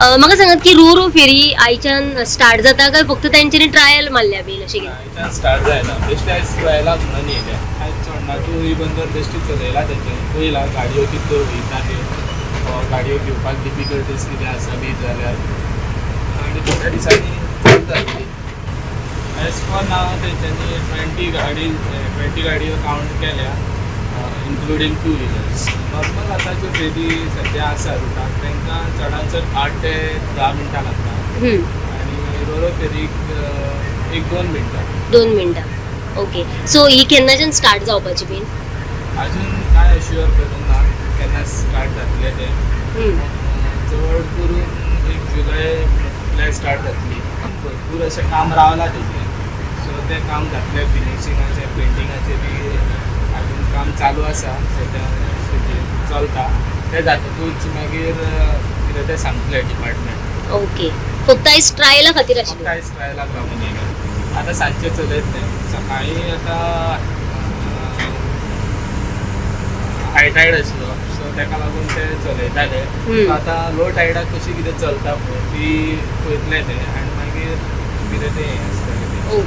म्हाका सांगात की रो रो फेरी आयच्यान स्टार्ट जाता काय फक्त तेंच्यांनी ट्रायल मारल्या बीन अशें कितें? आयच्यान स्टार्ट जायना, बेश्टे आयज ट्रायलाक म्हणून येयल्या. आयज चोडणा टू रिबंदर बेश्टी चलयला तेंच्यांनी, पळयला गाडयो कितल्यो वयता त्यो, गाडयो घेवपाक डिफिकल्टीज कितें आसा बी जाल्यार, आनी थोड्या दिसांनी चालू जातली. एज फॉर नाव तेंच्यांनी 20 गाडी, 20 गाडयो कावंट केल्या, इन्क्लुडींग टू व्हिलर्स. नॉर्मल आतां ज्यो फेरी सद्या आसा रुटाक, तांकां चडान चड 8 ते 10 मिनटां लागता आनी रोरो फेरीक 1-2 मिनटां. 2 मिनटां, ओके. सो ही केन्नाच्यान स्टार्ट जावपाची बीन? अजून काय अश्युअर करूंक ना केन्ना स्टार्ट जातलें तें. चड करून 1 जुलय म्हटल्यार स्टार्ट जातली. भरपूर अशें काम रावलां तेजें, सो तें काम जातलें. फिनिशिंगाचें, पेंटिंगाचें बी अजून काम चालू आसा, सद्या स्थितीन चलता. तें जातकूच मागीर कितें तें सांगतलें डिपार्टमेंट. ओके, फक्त आयज ट्रायला खातीर फक्त आशिल्लें? आयज ट्रायलाक लागून येयलें. आतां सांजचें चलयतलें. सकाळीं आतां हाय टायड आसलो, सो ताका लागून ते चलयताले. सो आतां लो टायडाक कशी कितें चलता पळय ती पळयतले ते आनी मागीर कितें तें हें आसतलें तें. ओके.